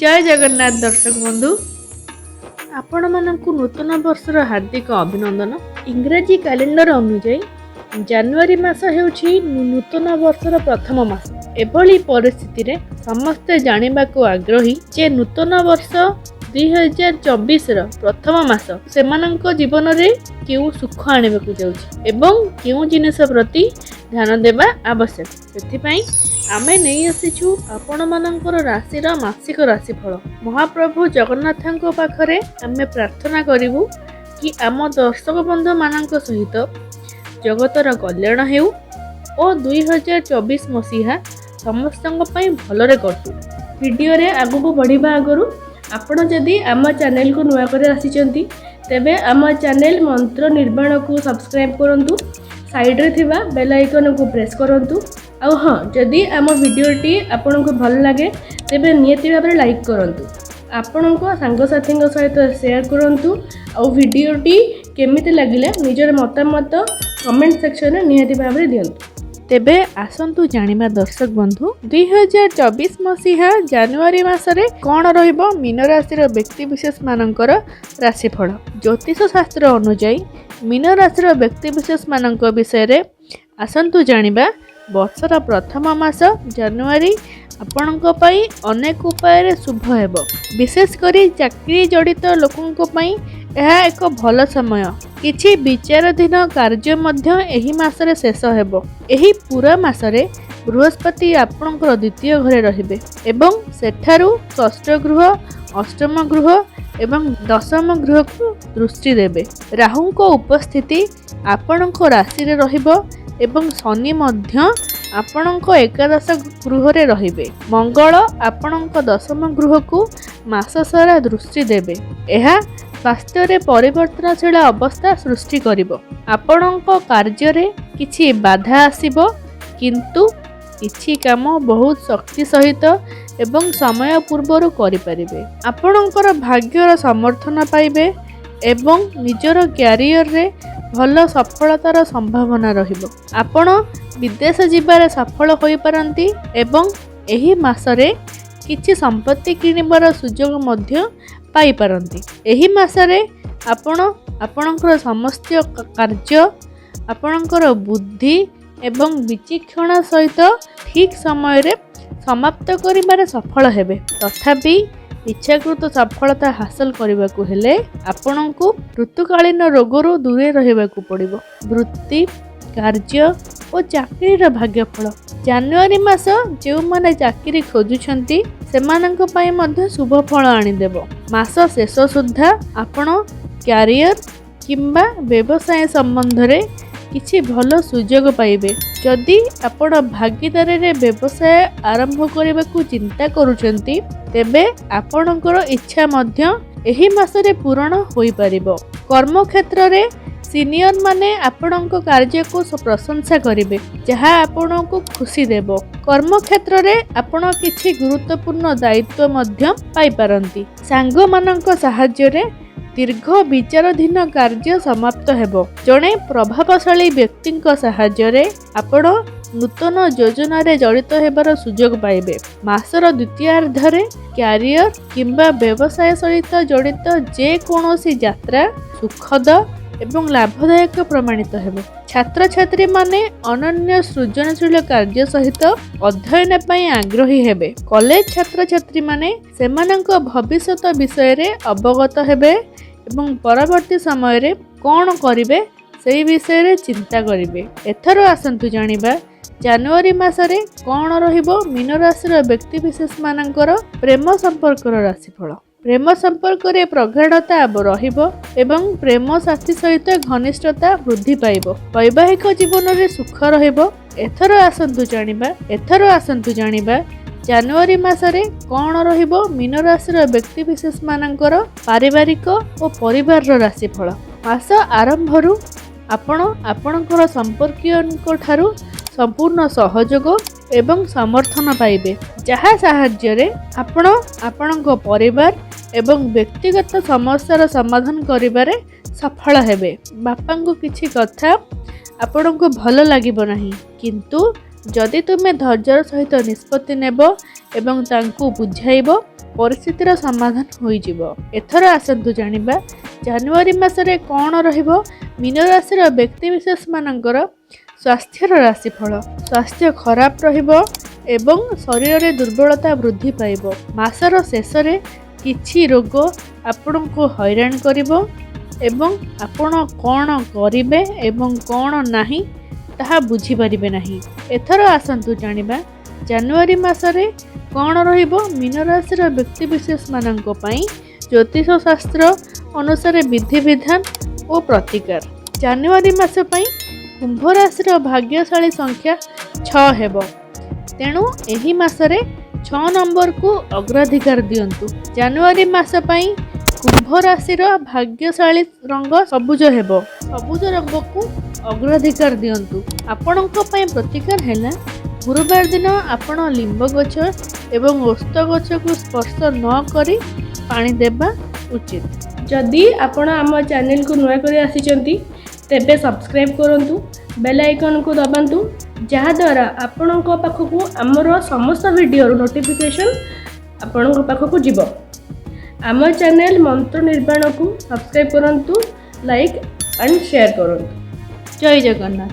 ଜୟ ଜଗନ୍ନାଥ ଦର୍ଶକ ବନ୍ଧୁ, ଆପଣମାନଙ୍କୁ ନୂତନ ବର୍ଷର ହାର୍ଦ୍ଦିକ ଅଭିନନ୍ଦନ। ଇଂରାଜୀ କ୍ୟାଲେଣ୍ଡର ଅନୁଯାୟୀ ଜାନୁଆରୀ ମାସ ହେଉଛି ନୂତନ ବର୍ଷର ପ୍ରଥମ ମାସ। ଏଭଳି ପରିସ୍ଥିତିରେ ସମସ୍ତେ ଜାଣିବାକୁ ଆଗ୍ରହୀ ଯେ ନୂତନ ବର୍ଷ 2024ର ପ୍ରଥମ ମାସ ସେମାନଙ୍କ ଜୀବନରେ କେଉଁ ସୁଖ ଆଣିବାକୁ ଯାଉଛି ଏବଂ କେଉଁ ଜିନିଷ ପ୍ରତି ଧ୍ୟାନ ଦେବା ଆବଶ୍ୟକ। ସେଥିପାଇଁ ଆମେ ନେଇ ଆସିଛୁ ଆପଣମାନଙ୍କର ରାଶିର ମାସିକ ରାଶିଫଳ। ମହାପ୍ରଭୁ ଜଗନ୍ନାଥଙ୍କ ପାଖରେ ଆମେ ପ୍ରାର୍ଥନା କରିବୁ କି ଆମ ଦର୍ଶକ ବନ୍ଧୁମାନଙ୍କ ସହିତ ଜଗତର କଲ୍ୟାଣ ହେଉ ଓ 2024 ମସିହା ସମସ୍ତଙ୍କ ପାଇଁ ଭଲରେ କଟୁ। ଭିଡ଼ିଓରେ ଆଗକୁ ବଢ଼ିବା ଆଗରୁ ଆପଣ ଯଦି ଆମ ଚ୍ୟାନେଲକୁ ନୂଆ କରି ଆସିଛନ୍ତି, ତେବେ ଆମ ଚ୍ୟାନେଲ ମନ୍ତ୍ର ନିର୍ବାଣକୁ ସବସ୍କ୍ରାଇବ୍ କରନ୍ତୁ, ସାଇଡ଼୍ରେ ଥିବା ବେଲ୍ ଆଇକନ୍କୁ ପ୍ରେସ୍ କରନ୍ତୁ। ଆଉ ହଁ, ଯଦି ଆମ ଭିଡ଼ିଓଟି ଆପଣଙ୍କୁ ଭଲ ଲାଗେ, ତେବେ ନିହାତି ଭାବରେ ଲାଇକ୍ କରନ୍ତୁ, ଆପଣଙ୍କ ସାଙ୍ଗସାଥୀଙ୍କ ସହିତ ସେୟାର କରନ୍ତୁ ଆଉ ଭିଡ଼ିଓଟି କେମିତି ଲାଗିଲା ନିଜର ମତାମତ କମେଣ୍ଟ ସେକ୍ସନରେ ନିହାତି ଭାବରେ ଦିଅନ୍ତୁ। ତେବେ ଆସନ୍ତୁ ଜାଣିବା ଦର୍ଶକ ବନ୍ଧୁ, 2024 ମସିହା ଜାନୁଆରୀ ମାସରେ କ'ଣ ରହିବ ମୀନ ରାଶିର ବ୍ୟକ୍ତିବିଶେଷ ମାନଙ୍କର ରାଶିଫଳ। ଜ୍ୟୋତିଷ ଶାସ୍ତ୍ର ଅନୁଯାୟୀ ମୀନ ରାଶିର ବ୍ୟକ୍ତିବିଶେଷ ମାନଙ୍କ ବିଷୟରେ ଆସନ୍ତୁ ଜାଣିବା। ବର୍ଷର ପ୍ରଥମ ମାସ ଜାନୁଆରୀ ଆପଣଙ୍କ ପାଇଁ ଅନେକ ଉପାୟରେ ଶୁଭ ହେବ। ବିଶେଷ କରି ଚାକିରି ଜଡ଼ିତ ଲୋକଙ୍କ ପାଇଁ ଏହା ଏକ ଭଲ ସମୟ। କିଛି ବିଚାରାଧୀନ କାର୍ଯ୍ୟ ମଧ୍ୟ ଏହି ମାସରେ ଶେଷ ହେବ। ଏହି ପୁରା ମାସରେ ବୃହସ୍ପତି ଆପଣଙ୍କର ଦ୍ୱିତୀୟ ଘରେ ରହିବେ ଏବଂ ସେଠାରୁ ଷଷ୍ଠ ଗୃହ, ଅଷ୍ଟମ ଗୃହ ଏବଂ ଦଶମ ଗୃହକୁ ଦୃଷ୍ଟି ଦେବେ। ରାହୁଙ୍କ ଉପସ୍ଥିତି ଆପଣଙ୍କ ରାଶିରେ ରହିବ ଏବଂ ଶନି ମଧ୍ୟ ଆପଣଙ୍କ ଏକାଦଶ ଗୃହରେ ରହିବେ। ମଙ୍ଗଳ ଆପଣଙ୍କ ଦଶମ ଗୃହକୁ ମାସ ସାରା ଦୃଷ୍ଟି ଦେବେ। ଏହା ସ୍ୱାସ୍ଥ୍ୟରେ ପରିବର୍ତ୍ତନଶୀଳ ଅବସ୍ଥା ସୃଷ୍ଟି କରିବ। ଆପଣଙ୍କ କାର୍ଯ୍ୟରେ କିଛି ବାଧା ଆସିବ, କିନ୍ତୁ କିଛି କାମ ବହୁତ ଶକ୍ତି ସହିତ ଏବଂ ସମୟ ପୂର୍ବରୁ କରିପାରିବେ। ଆପଣଙ୍କର ଭାଗ୍ୟର ସମର୍ଥନ ପାଇବେ ଏବଂ ନିଜର କ୍ୟାରିୟରରେ ଭଲ ସଫଳତାର ସମ୍ଭାବନା ରହିବ। ଆପଣ ବିଦେଶ ଯିବାରେ ସଫଳ ହୋଇପାରନ୍ତି ଏବଂ ଏହି ମାସରେ କିଛି ସମ୍ପତ୍ତି କିଣିବାର ସୁଯୋଗ ମଧ୍ୟ ପାଇପାରନ୍ତି। ଏହି ମାସରେ ଆପଣ ଆପଣଙ୍କର ସମସ୍ତ କାର୍ଯ୍ୟ ଆପଣଙ୍କର ବୁଦ୍ଧି ଏବଂ ବିଚକ୍ଷଣ ସହିତ ଠିକ୍ ସମୟରେ ସମାପ୍ତ କରିବାରେ ସଫଳ ହେବେ। ତଥାପି ଇଚ୍ଛାକୃତ ସଫଳତା ହାସଲ କରିବାକୁ ହେଲେ ଆପଣଙ୍କୁ ଋତୁକାଳୀନ ରୋଗରୁ ଦୂରେଇ ରହିବାକୁ ପଡ଼ିବ। ବୃତ୍ତି, କାର୍ଯ୍ୟ ଓ ଚାକିରିର ଭାଗ୍ୟଫଳ। ଜାନୁଆରୀ ମାସ ଯେଉଁମାନେ ଚାକିରି ଖୋଜୁଛନ୍ତି, ସେମାନଙ୍କ ପାଇଁ ମଧ୍ୟ ଶୁଭ ଫଳ ଆଣିଦେବ। ମାସ ଶେଷ ସୁଦ୍ଧା ଆପଣ କ୍ୟାରିୟର କିମ୍ବା ବ୍ୟବସାୟ ସମ୍ବନ୍ଧରେ କିଛି ଭଲ ସୁଯୋଗ ପାଇବେ। ଯଦି ଆପଣ ଭାଗିଦାରୀରେ ବ୍ୟବସାୟ ଆରମ୍ଭ କରିବାକୁ ଚିନ୍ତା କରୁଛନ୍ତି, ତେବେ ଆପଣଙ୍କର ଇଚ୍ଛା ମଧ୍ୟ ଏହି ମାସରେ ପୂରଣ ହୋଇପାରିବ। କର୍ମକ୍ଷେତ୍ରରେ ସିନିୟରମାନେ ଆପଣଙ୍କ କାର୍ଯ୍ୟକୁ ପ୍ରଶଂସା କରିବେ, ଯାହା ଆପଣଙ୍କୁ ଖୁସି ଦେବ। କର୍ମକ୍ଷେତ୍ରରେ ଆପଣ କିଛି ଗୁରୁତ୍ୱପୂର୍ଣ୍ଣ ଦାୟିତ୍ୱ ମଧ୍ୟ ପାଇପାରନ୍ତି। ସାଙ୍ଗମାନଙ୍କ ସାହାଯ୍ୟରେ ଦୀର୍ଘ ବିଚାରାଧୀନ କାର୍ଯ୍ୟ ସମାପ୍ତ ହେବ। ଜଣେ ପ୍ରଭାବଶାଳୀ ବ୍ୟକ୍ତିଙ୍କ ସାହାଯ୍ୟରେ ଆପଣ ନୂତନ ଯୋଜନାରେ ଜଡ଼ିତ ହେବାର ସୁଯୋଗ ପାଇବେ। ମାସର ଦ୍ୱିତୀୟାର୍ଦ୍ଧରେ କ୍ୟାରିୟର କିମ୍ବା ବ୍ୟବସାୟ ସହିତ ଜଡ଼ିତ ଯେକୌଣସି ଯାତ୍ରା ସୁଖଦ ଏବଂ ଲାଭଦାୟକ ପ୍ରମାଣିତ ହେବ। ଛାତ୍ରଛାତ୍ରୀମାନେ ଅନନ୍ୟ ସୃଜନଶୀଳ କାର୍ଯ୍ୟ ସହିତ ଅଧ୍ୟୟନ ପାଇଁ ଆଗ୍ରହୀ ହେବେ। କଲେଜ ଛାତ୍ରଛାତ୍ରୀମାନେ ସେମାନଙ୍କ ଭବିଷ୍ୟତ ବିଷୟରେ ଅବଗତ ହେବେ ଏବଂ ପରବର୍ତ୍ତୀ ସମୟରେ କ'ଣ କରିବେ ସେହି ବିଷୟରେ ଚିନ୍ତା କରିବେ। ଏଥର ଆସନ୍ତୁ ଜାଣିବା ଜାନୁଆରୀ ମାସରେ କ'ଣ ରହିବ ମୀନ ରାଶିର ବ୍ୟକ୍ତିବିଶେଷମାନଙ୍କର ପ୍ରେମ ସମ୍ପର୍କର ରାଶିଫଳ। ପ୍ରେମ ସମ୍ପର୍କରେ ପ୍ରଗାଢ଼ତା ରହିବ ଏବଂ ପ୍ରେମ ସାଥୀ ସହିତ ଘନିଷ୍ଠତା ବୃଦ୍ଧି ପାଇବ। ବୈବାହିକ ଜୀବନରେ ସୁଖ ରହିବ। ଏଥର ଆସନ୍ତୁ ଜାଣିବା ଜାନୁଆରୀ ମାସରେ କ'ଣ ରହିବ ମୀନ ରାଶିର ବ୍ୟକ୍ତିବିଶେଷମାନଙ୍କର ପାରିବାରିକ ଓ ପରିବାରର ରାଶିଫଳ। ମାସ ଆରମ୍ଭରୁ ଆପଣ ଆପଣଙ୍କର ସମ୍ପର୍କୀୟଙ୍କ ଠାରୁ ସମ୍ପୂର୍ଣ୍ଣ ସହଯୋଗ ଏବଂ ସମର୍ଥନ ପାଇବେ, ଯାହା ସାହାଯ୍ୟରେ ଆପଣ ଆପଣଙ୍କ ପରିବାର ଏବଂ ବ୍ୟକ୍ତିଗତ ସମସ୍ୟାର ସମାଧାନ କରିବାରେ ସଫଳ ହେବେ। ବାପାଙ୍କୁ କିଛି କଥା ଆପଣଙ୍କୁ ଭଲ ଲାଗିବ ନାହିଁ, କିନ୍ତୁ ଯଦି ତୁମେ ଧୈର୍ଯ୍ୟର ସହିତ ନିଷ୍ପତ୍ତି ନେବ ଏବଂ ତାଙ୍କୁ ବୁଝାଇବ, ପରିସ୍ଥିତିର ସମାଧାନ ହୋଇଯିବ। ଏଥର ଆସନ୍ତୁ ଜାଣିବା ଜାନୁଆରୀ ମାସରେ କ'ଣ ରହିବ ମୀନ ରାଶିର ବ୍ୟକ୍ତିବିଶେଷମାନଙ୍କର ସ୍ୱାସ୍ଥ୍ୟର ରାଶିଫଳ। ସ୍ୱାସ୍ଥ୍ୟ ଖରାପ ରହିବ ଏବଂ ଶରୀରରେ ଦୁର୍ବଳତା ବୃଦ୍ଧି ପାଇବ। ମାସର ଶେଷରେ କିଛି ରୋଗ ଆପଣଙ୍କୁ ହଇରାଣ କରିବ ଏବଂ ଆପଣ କ'ଣ କରିବେ ଏବଂ କ'ଣ ନାହିଁ ତାହା ବୁଝିପାରିବେ ନାହିଁ। ଏଥର ଆସନ୍ତୁ ଜାଣିବା ଜାନୁଆରୀ ମାସରେ କ'ଣ ରହିବ ମୀନ ରାଶିର ବ୍ୟକ୍ତିବିଶେଷମାନଙ୍କ ପାଇଁ ଜ୍ୟୋତିଷ ଶାସ୍ତ୍ର ଅନୁସାରେ ବିଧିବିଧାନ ଓ ପ୍ରତିକାର। ଜାନୁଆରୀ ମାସ ପାଇଁ କୁମ୍ଭ ରାଶିର ଭାଗ୍ୟଶାଳୀ ସଂଖ୍ୟା 6 ହେବ। ତେଣୁ ଏହି ମାସରେ 6 ନମ୍ବରକୁ ଅଗ୍ରାଧିକାର ଦିଅନ୍ତୁ। ଜାନୁଆରୀ ମାସ ପାଇଁ କୁମ୍ଭ ରାଶିର ଭାଗ୍ୟଶାଳୀ ରଙ୍ଗ ସବୁଜ ହେବ। ସବୁଜ ରଙ୍ଗକୁ ଅଗ୍ରାଧିକାର ଦିଅନ୍ତୁ। ଆପଣଙ୍କ ପାଇଁ ପ୍ରତିକାର ହେଲା, ଗୁରୁବାର ଦିନ ଆପଣ ଲିମ୍ବ ଗଛ ଏବଂ ଓସ୍ତ ଗଛକୁ ସ୍ପର୍ଶ ନ କରି ପାଣି ଦେବା ଉଚିତ। ଯଦି ଆପଣ ଆମ ଚ୍ୟାନେଲକୁ ନୂଆ କରି ଆସିଛନ୍ତି, ତେବେ ସବସ୍କ୍ରାଇବ୍ କରନ୍ତୁ, ବେଲ୍ ଆଇକନ୍କୁ ଦବାନ୍ତୁ, ଯାହାଦ୍ୱାରା ଆପଣଙ୍କ ପାଖକୁ ଆମର ସମସ୍ତ ଭିଡ଼ିଓର ନୋଟିଫିକେସନ୍ ଆପଣଙ୍କ ପାଖକୁ ଯିବ। ଆମ ଚ୍ୟାନେଲ ମନ୍ତ୍ର ନିର୍ବାଣକୁ ସବସ୍କ୍ରାଇବ୍ କରନ୍ତୁ, ଲାଇକ୍ ଆଣ୍ଡ ସେୟାର କରନ୍ତୁ। ଜୟ ଜଗନ୍ନାଥ।